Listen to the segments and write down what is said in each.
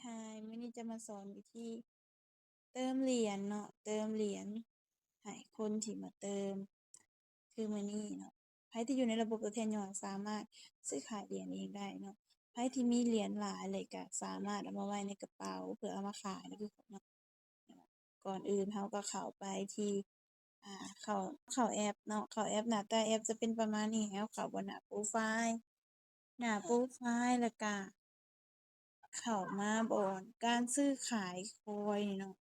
Hi ມື້ນີ້ຈະມາສອນວິທີເຕີມຫຼຽນເນາະ, ເຕີມຫຼຽນໃຫ້ຄົນທີ່ມາເຕີມ. ຄືມື້ນີ້ເນາະ ໃຜທີ່ຢູ່ໃນລະບົບຕົວແທນຍ້ອນສາມາດຊື້ຂາຍຫຼຽນເອງໄດ້ເນາະ. ໃຜທີ່ມີຫຼຽນຫຼາຍແລ້ວກະສາມາດເອົາມາໄວ້ໃນກະເປົາເພື່ອເອົາມາຂາຍໄດ້ຄືກັນເນາະ. ກ່ອນອື່ນເຮົາກໍເຂົ້າໄປທີ່ ອ່າ ເຂົ້າ ເຂົ້າແອັບເນາະ, ເຂົ້າແອັບ ໜ້າຕາແອັບຈະເປັນປະມານນີ້. ໃຫ້ເຮົາເຂົ້າບ່ອນໜ້າໂປຣໄຟລ໌ ໜ້າໂປຣໄຟລ໌ ແລ້ວກະເຂົ້າມາບ່ອນການຊື້ຂາຍຄອຍນີ້ເນາະ.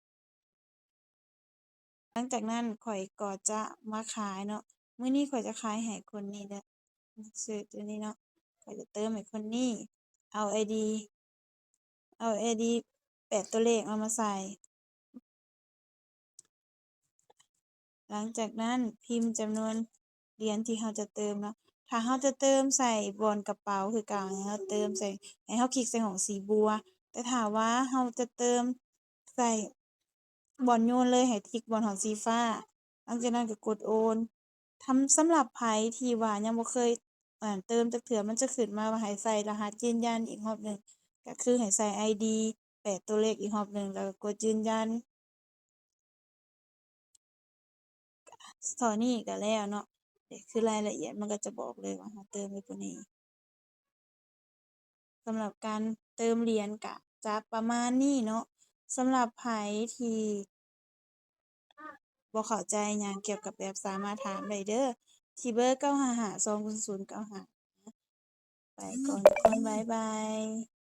ຫຼັງຈາກນັ້ນຂ້ອຍກໍຈະມາຂາຍເນາະ, ມື້ນີ້ຂ້ອຍຈະຂາຍໃຫ້ຄົນນີ້ເດີ, ຊື້ຕົວນີ້ເນາະ, ຂ້ອຍຈະເຕີມໃຫ້ຄົນນີ້ ເອົາໄອດີ ເອົາໄອດີແປດຕົວເລກເອົາມາໃສ່. ຫຼັງຈາກນັ້ນພິມຈຳນວນຫຼຽນທີ່ເຮົາຈະເຕີມເນາະ. ຖ້າເຮົາຈະເຕີມໃສ່ບ່ອນກະເປົາຄືເກົ່າ ໃຫ້ເຮົາເຕີມໃສ່ ໃຫ້ເຮົາຄລິກໃສ່ຫ້ອງສີບົວ. ແຕ່ຖ້າວ່າເຮົາຈະເຕີມໃສ່ບ່ອນໂຍນເລີຍ ໃຫ້ຄລິກບ່ອນຫ້ອງສີຟ້າ. ຫຼັງຈາກນັ້ນກໍກົດໂອນ. ທຳ ສຳລັບໃຜທີ່ວ່າຍັງບໍ່ເຄີຍ ເອີ ເຕີມຈັກເທື່ອ ມັນຈະຂຶ້ນມາວ່າໃຫ້ໃສ່ລະຫັດຢືນຢັນອີກຮອບໜຶ່ງ, ກໍຄືໃຫ້ໃສ່ໄອດີແປດຕົວເລກອີກຮອບໜຶ່ງ ແລ້ວກໍກົດຢືນຢັນ. ເທົ່ານີ້ກໍແລ້ວເນາະ, ນີ້ຄືລາຍລະອຽດ ມັນກໍຈະບອກເລີຍວ່າເຮົາເຕີມໄປຜູ້ນີ້. ສຳລັບການເຕີມຫຼຽນກະຈະປະມານນີ້ເນາະ. ສຳລັບໃຜທີ່ບໍ່ເຂົ້າໃຈຫຍັງກ່ຽວກັບແອັບ ສາມາດຖາມໄດ້ເດີ ທີ່ເບີ ເກົ້າຫ້າຫ້າ ສອງສູນສູນ ເກົ້າຫ້າ. ໄປກ່ອນທຸກຄົນ, ບາຍບາຍ.